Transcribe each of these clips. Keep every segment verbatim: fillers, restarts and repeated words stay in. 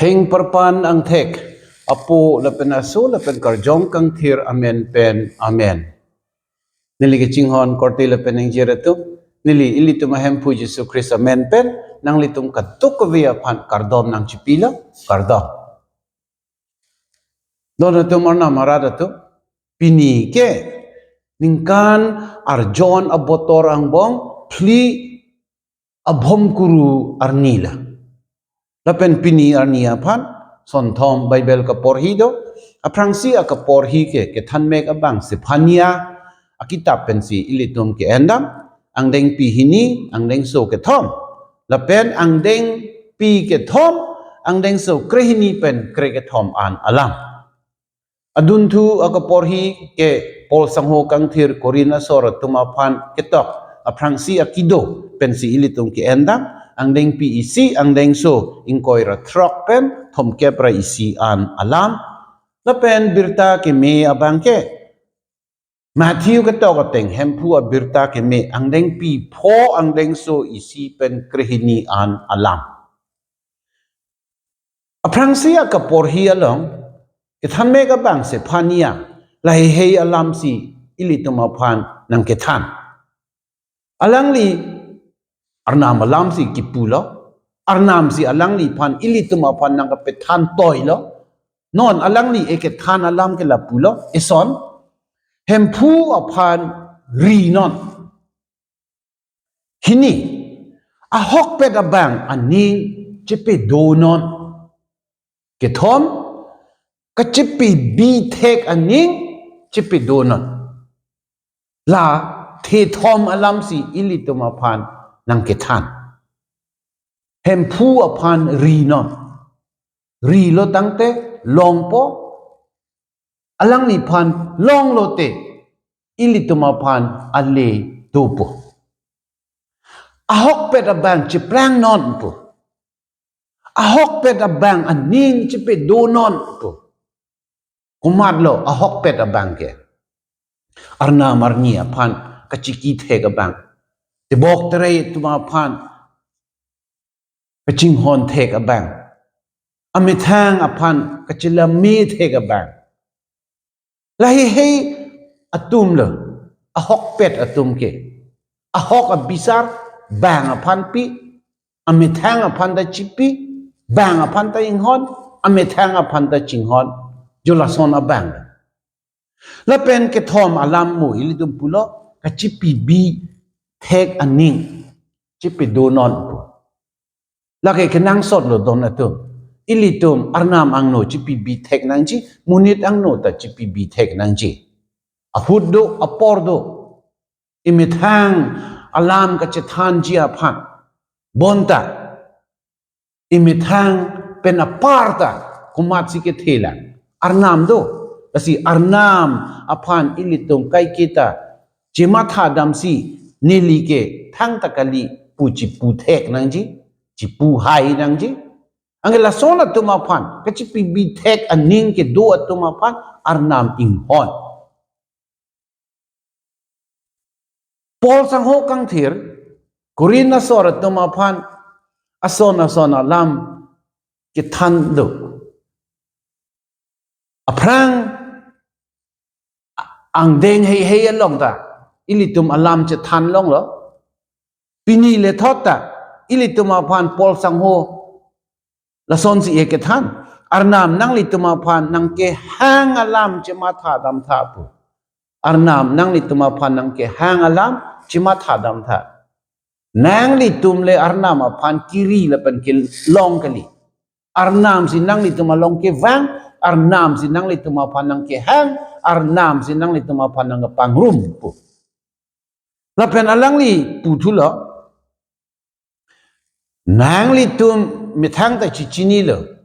Ing parpan angthek, Apo lapen Aso lapen Karjong Kangthir amen pen, amen. Neli kachinghon korte lapen ingjir atum, neli ilitum aHemphu Jisu Khristo amen pen nanglitum kadokave aphan kardom nangchipilo, kardom. Don atum, arnam arat atum, pini ke ningkan arjon abotor angbong phli abhom kuru arni lo. Lapen pini arni aphan sonthom Bible kaporhi do. Aphrangsi akaporhi ke kethanmek abang Sephania akitap pensi ilitum ke-endam, angdengpi hini, angdengso kethom. Lapen angdengpi kethom, angdengso krehini pen krekethom an alam. Adunthu akaporhi ke Paul Sangho Kangthir Korinth asor atum aphan ketok, aphrangsi akido pensi ilitum ke-endam, angdengpi isi, angdengso ingkoi ra throk pen thomkep ra isi an alam. Lapen birta keme abang ke Matthew ketok ateng Hemphu abirta keme, angdengpi pho, angdengso isi pen krehini an alam. Aphrangsi akaporhi along kethanmek abang Sephania lahei hei alamsi ilitum aphan nangkethan. Alangli arnam alamsi kipulo, arnamsi alangliphan ilitum aphan nangkapethan toilo. Non alangli ekethan alam ke lapulo, eson, Hemphu aphan rinon. Hini, ahokpet abang aning chepedonon. Kethom, kachepebi thek aning chepedonon. La thethom alamsi ilitum aphan nangkethan. Hemphu aphan rinon. Rilo tangte longpo, alangliphan longlote ilitum aphan ale dopo. Ahokpet abang cheplangnon pu. Ahokpet abang aning chepedonon pu. Komatlo ahokpet abang ke? Arnam arni aphan kachiki thek abang. Tebok terei atum aphan kachinghon thek abang. Amethang aphan kachelame thek abang. Lahei hei atumlo ahokpet atum ke. Ahok abisar bang aphan pi, amethang aphan ta chipi, bang aphan ta inghon, amethang aphan ta chinghon, jo lason abang. Lapen kethom alam mo ilitum pulo, kachepebi thek aning chepedonon pu. Lake kenangsotlo don atum. Ilitum arnam angno chepebi thek nangji, monit angno ta chepebi thek nangji. Ahut do, apor do. Imethang alam kachethanji aphan. Bonta imethang pen apar ta komatsi kethelang? Arnam do. Lasi arnam aphan ilitum kaiketa chematha damsi neli ke thangta kali pu chipu thek nangji, chipu hai nangji. Anke lason atum aphan, kachepebi thek aning kedo atum aphan arnam inghon. Paul Sangho Kangthir Korinth asor atum aphan ason ason alam kethan do. Aphrang angdeng hei hei along ta ilitum alam chethan longlo. Pini lethot ta ilitum aphan Paul Sangho lasonsi ekethan. Arnam nanglitum aphan nangkehang alam chematha damtha pu. Arnam nanglitum aphan nangkehang alam chematha damtha. Nanglitum le arnam aphan kiri lapen kelong kali. Arnamsi nanglitum along kevang, arnamsi nanglitum aphan nangkehang, arnamsi nanglitum aphan nangkepangrum pu. Lapen alangli puthulo, nanglitum methang ta chichinilo.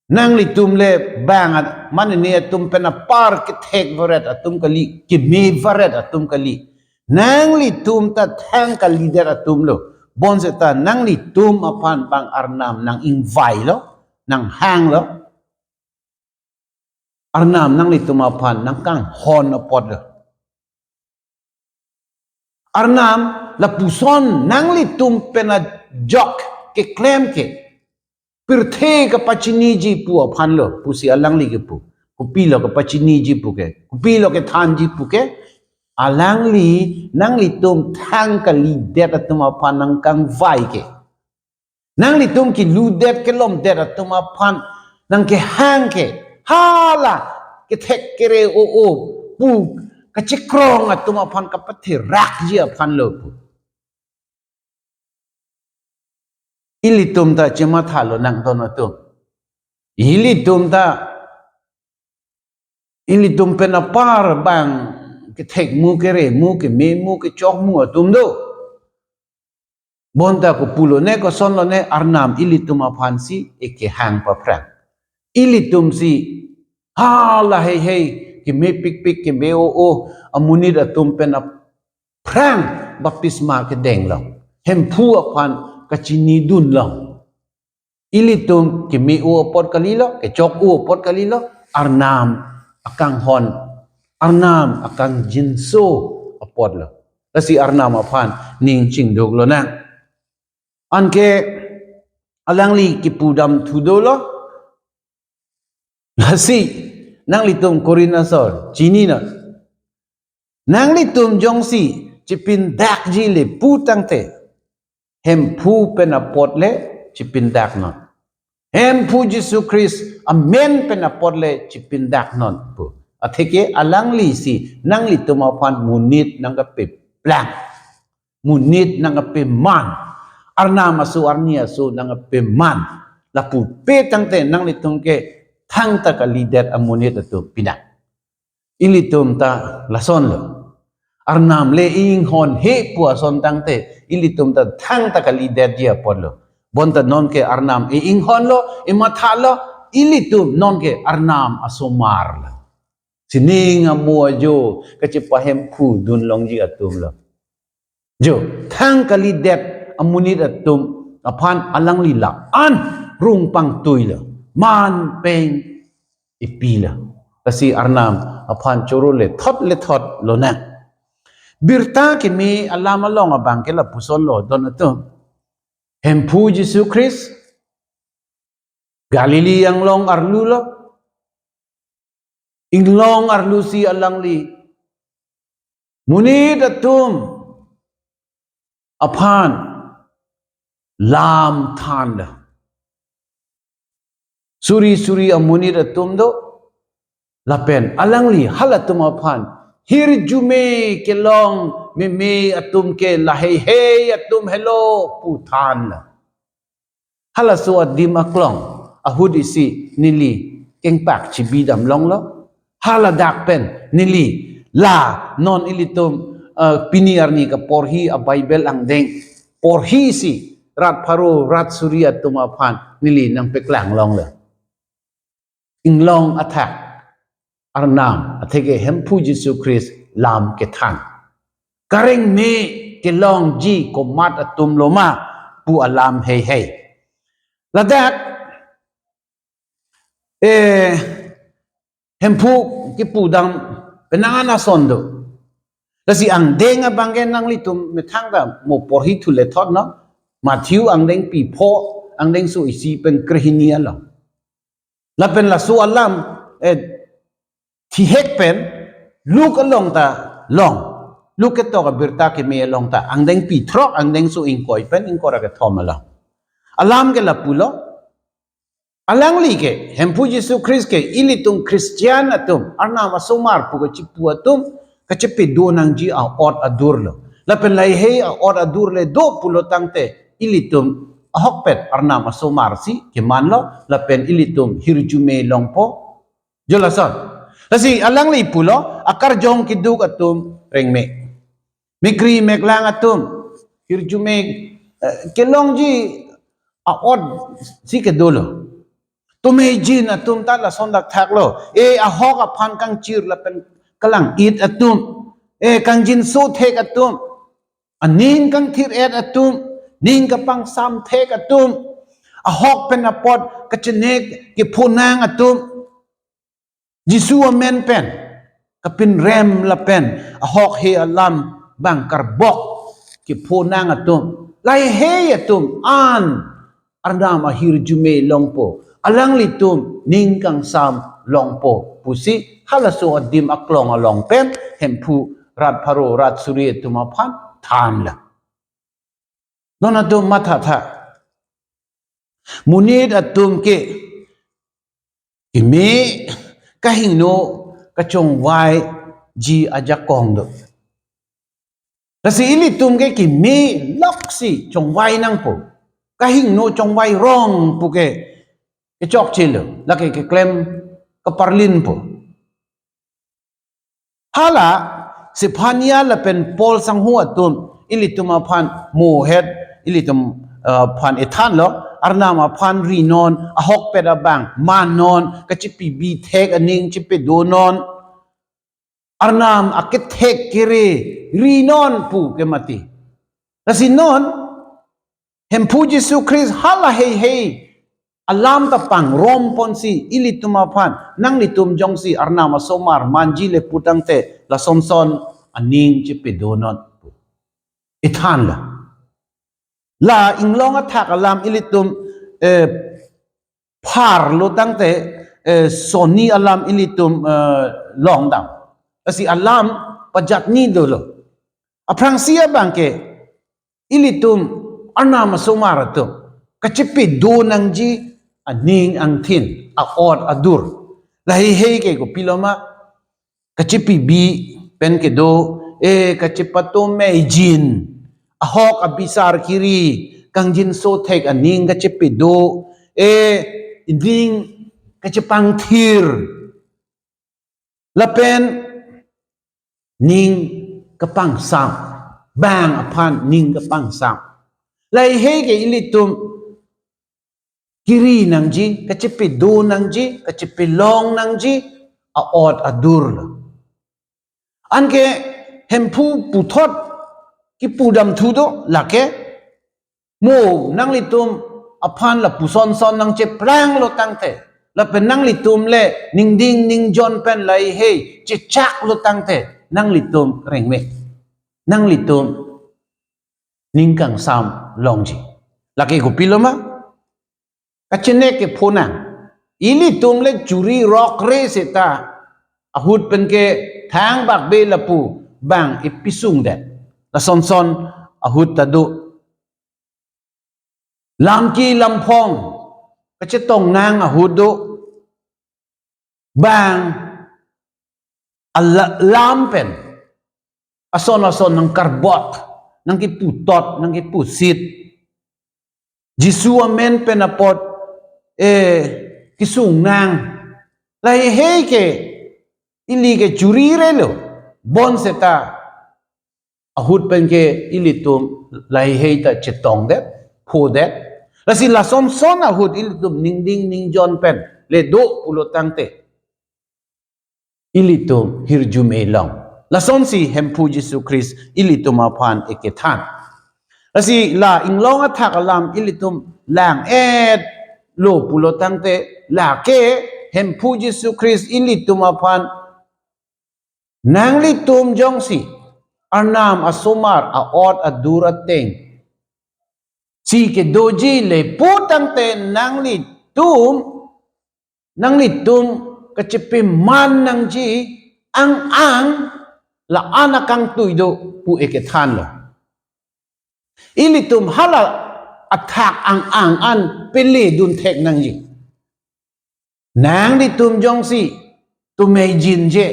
Nanglitum le bang at-, manene atum pen apar kethek varet atum kali, keme varet atum kali. Nanglitum ta thang kalidet atumlo. Bonseta nanglitum aphan bang arnam nang-ingvailo, nanghanglo. Arnam nanglitum aphan nangkanghon apotlo. Arnam lapuson nanglitum pen ajok keklem ke. pirthe kapachiniji pu aphan lo, pusi alangli kepu. Kopilo kapachiniji pu ke, kopilo kethanji pu ke, alangli nanglitum thang kalidet atum aphan nangkangvai ke, nanglitum keludet kelomdet atum aphan nangkehang ke, hala kethek kere o-o pu kachekrong atum aphan kapatherakji aphan lo pu. Ilitum ta chemathalo nangdon atum. Ilitum ta, ilitum pen apar bang kethek mu, kere mu, keme mu, kechok mu atum do. Bonta kopulo ne, kosonlo ne, Arnam ilitum aphansi ekehang paphrang. Ilitumsi hala heihei, keme pikpik, keme o-o amonit atum pen aphrang baptisma kedeng long, Hemphu aphan kachinidun long. Ilitum keme o apot kalilo, kechok o apot kalilo, Arnam akanghon, Arnam akangjinso apot lo. Lasi Arnam aphan ning chingduk lonang. Anke alangli kipudam thu dolo. Lasi nanglitum Korinth asor chininon. Nanglitum jongsi chepindakji le pu tangte, Hemphu pen apot le chepindaknon. Hemphu Jisu Christ amen pen apot le chepindaknon pu. Atheke alanglisi nanglitum aphan monit nangkapeplang, monit nangkapeman, Arnam aso arni aso nangkapeman. Lapu pe tangte nanglitum ke thangta kalidet amonit atum pidang. Ilitum ta lasonlo. Arnam le inghon he pu ason tangte, ilitum ta thangta kalidetji apotlo. Bonta nonke Arnam inghonlo, imathalo, ilitum nonke Arnam asomar lo. Sining amo ajo kachepahemphu dunlongji atum lo. Jo, thang kalidet amonit atum aphan alangli la-an rung pangtui lo, man peng ipi lo. Lasi Arnam aphan choro lethot lethot lonang. Birta keme alam along abang ke lapuson lo don atum. Hemphu Jisu Christ Galili anglong arlu lo. Inglong arlusi alangli monit atum aphan lam than lo. Suri suri amonit atum do, lapen alangli halatum aphan hirjume kelong meme atum ke laheihei atum helo pu than lo. Halaso adim aklong ahut isi neli kengpak chibidam longlo. Haladak pen neli la non ilitum, eh, pini arni kaporhi a-Bible angdeng porhisi rat pharo rat suri atum aphan neli nangpeklang longlo. Inglong athak Arnam atheke Hemphu Jisu Christ lam kethan. Kareng me kelongji komat atum loma pu alam heihei. Ladak, eh, Hemphu kipudam penang an ason do. Lasi angdeng abang ke nanglitum methang ta mo porhi thu lethot non. Matthew angdengpi pho, angdengso isi pen krehini along. Lapen laso alam, eh, thihek pen Luke along ta long. Luke ketok abirta keme along ta angdengpi throk, angdengso ingkoi pen ingkoi ra kethom along. Alam ke lapulo. Alangli ke, Hemphu Jisu Christ ke ilitum Christian atum, Arnam asomar pu kachipu atum, kachipi do nangji a-ot adur lo. Lapen laheihei a-ot adur le do pulo tangte, ilitum ahokpet Arnam asomar si keman lo, lapen ilitum hirjume longpo. Jo lason. Lasi alangli pulo, akarjong keduk atum rengme. Mekri meklang atum, hirjume, eh, kelongji a-ot si kedolo. Tumejin atum ta lason dak thaklo. Eh, ahok aphan kangchir lapen kalang-it atum. Eh, kangjinso thek atum. Aning kangthir-et atum. Ning kapangsam thek atum. Ahok pen apot kachenek kephonang atum. Jisu amen pen kapinrem lapen ahok he alam bang karbok kephonang atum, laheihei atum an Arnam ahirjume longpo, alanglitum ning kangsam longpo pusi halaso adim aklong along pen Hemphu rat pharo rat suri atum aphan thanlo. Non atum mathatha. Monit atum ke keme kahingno kachongvaiji ajakong do. Lasi ilitum ke keme loksi chongvai nangpo. Kahingno chongvai rong pu ke kechokchelo. Lake keklem kaparlinpo. Hala Sefania lapen Paul sangho atum ilitum aphan mohet, ilitum, eh, aphan ethanlo, Arnam aphan rinon, ahokpet abang mannon, kachepibi thek aning chepedonon, Arnam akethek kere rinon pu ke mati. Lasi non Hemphu Jisu Khristo hala heihei alam ta pangromponsi ilitum aphan, nanglitum jongsi Arnam asomar manji le putangte lasonson aning chepedonon pu ethanlo. La inglong athak alam ilitum, eh, pharlo tangte, eh, sonni alam ilitum, eh, longdam. Lasi alam pajatni dolo. Aphrangsi abang ke ilitum Arnam asomar atum kachepedo nangji aning angthin, a-ot adur. Lahei hei ke kopiloma, kachepibi pen kedo, eh, kachepato meijin, ahok abisar kiri, kangjinso thek aning kachepedo, eh, ining kachepangthir, lapen ning kapangsam, bang aphan ning kapangsam. Lahei hei ke ilitum kiri nangji, kachepedo nangji, kachepelong nangji, a-ot adurlo. Anke Hemphu puthot kipudamthu do lake, mo nanglitum aphan lapuson son nangcheplanglo tangte, lapen nanglitum le ningding ningjon pen lahei hei chechaklo tangte, nanglitum rengme, nanglitum ning kangsam longji. Lake kopiloma, kachenek ke phonang. Ilitum le churi rokre seta ahut pen ke thangbak be lapu bang ipisungdet. Lasonson ahut ta do. Lamki lamphong kachetong nang ahut do. Bang ala-, lam pen ason ason nangkarbot, nangkiputot, nangkipusit. Jisu amen pen apot, eh, kisung nang. Lahei hei ke ili ke churi relo. Bonseta ahut pen ke ilitum lahei hei ta chetongdet, phodet. Lasi lasonson ahut ilitum ningding ningjon pen le do pulo tangte, ilitum hirjume long. Lasonsi Hemphu Jisu Khristo ilitum aphan ekethan. Lasi la inglong athak alam ilitum lang-etlo pulo tangte, lake Hemphu Jisu Khristo ilitum aphan, nanglitum jongsi Arnam asomar a-ot adur ateng si kedoji le putangte, nanglitum, nanglitum kachepeman nangji ang-ang la-an akangtui do pu ekethanlo. Ilitum hala athak ang-ang an peledun thek nangji. Nanglitum jongsi tomeijinje,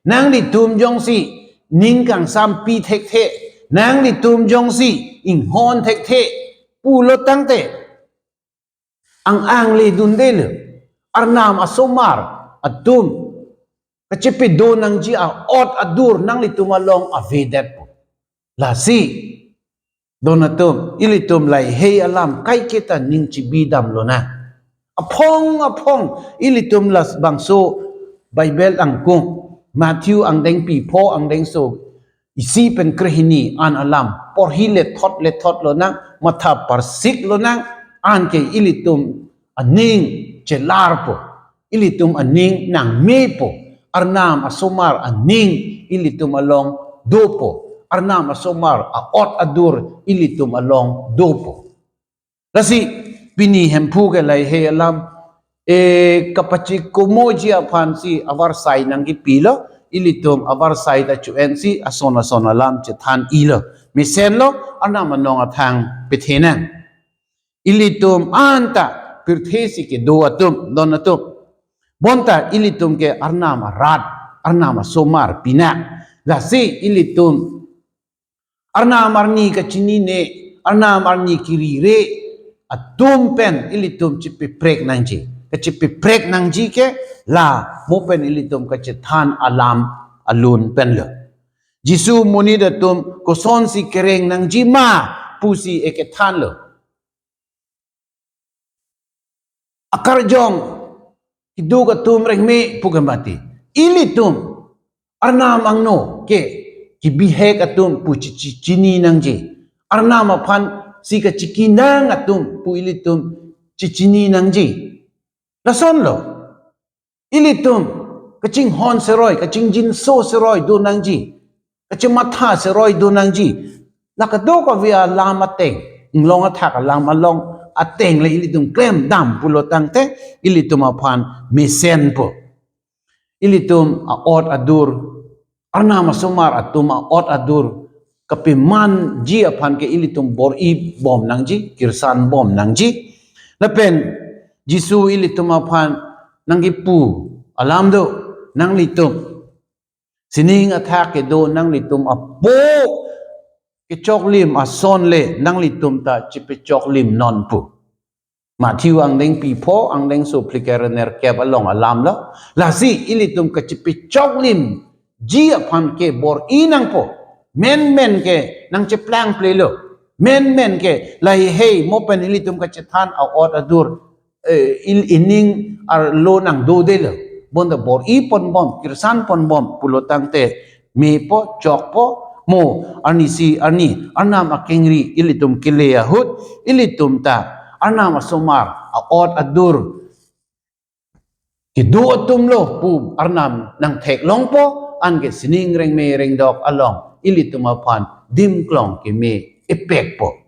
nanglitum jongsi ning kangsampi thekthe, nanglitum jongsi inghon thekthe pulo tangte, ang-ang ledundelo. Arnam asomar atum kachepedo nangji a-ot adur nanglitum along avedetpo. Lasi don atum, ilitum lahei alam kaiketa ning chibidam lonang. Aphong aphong ilitum labangso Bible angkung, Matthew angdengpi pho angdengso isi pen krehini an alam porhi lethot lethot lonang, matha parsik lonang, anke ilitum aning chelarpo, ilitum aning nangmepo, Arnam asomar aning ilitum along dopo, Arnam asomar a-ot adur ilitum along dopo. Lasi Pini Hemphu ke lahei alam, e, kapachikomoji aphansi avarsai nangkipilo, ilitum avarsai ta chu-ensi ason ason alam chethan-ilo. Mesenlo, Arnam anong athang pethenang. Ilitum anta pirthe si kedo atum, don atum. Bonta ilitum ke Arnam arat, Arnam asomar pina. Lasi ilitum Arnam arni kachinine, Arnam arni kirire atum pen ilitum chipiprek nangji. Kachipiprek nangji ke la mo pen ilitum kachethan alam alun penlo. Jisu monit atum kosonsi kereng nangji ma pusi ekethanlo. Akarjong keduk atum rengme pu ke mati. Ilitum Arnam angno ke kebihek atum pu chi-, chi-, chini nangji. Arnam aphansi kachikinang atum pu ilitum chichini nangji. Lasonlo. Ilitum kachinghon seroi, kachingjinso seroi do nangji. Kachimatha seroi do nangji. La kadokave alam ateng, inglong athak alam along ateng le ilitum klemdam pulo tangte, ilitum aphan mesenpo. Ilitum a-ot adur, Arnam asomar atum a-ot adur kapemanji aphan ke ilitum bor-ibom nangji, kirsanbom nangji. Lapen Jisu ilitum aphan nangkipu alam do, nanglitum sining athak kedo nanglitum apo kechoklim ason le nanglitum ta chipechoklim non pu. Matthew angdengpi pho, angdengso phlikep ra nerkep along alamlo. Lasi ilitum kachipechoklimji aphan ke bor-i nangpo. Menmen ke nangcheplangplelo. Menmen ke lahei mo pen ilitum kachethan a-ot adur, eh, il-, ining arlo nangdodelo. Bonta bor-iponbom, kirsanponbom pulo tangte mepo, chokpo, mo arnisi arni Arnam akengri ilitum kele ahut, ilitum ta Arnam asomar a-ot adur kedo atumlo pu Arnam nangtheklongpo, anke sining rengme rengdok along ilitum aphan dimklong keme epekpo.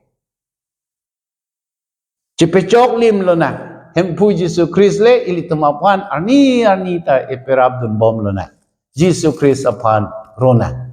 Chipechoklimlonang. Hemphu Jisu Christ le ilitum aphan arni arni ta eperapdunbomlonang. Jisu Christ aphan ronang.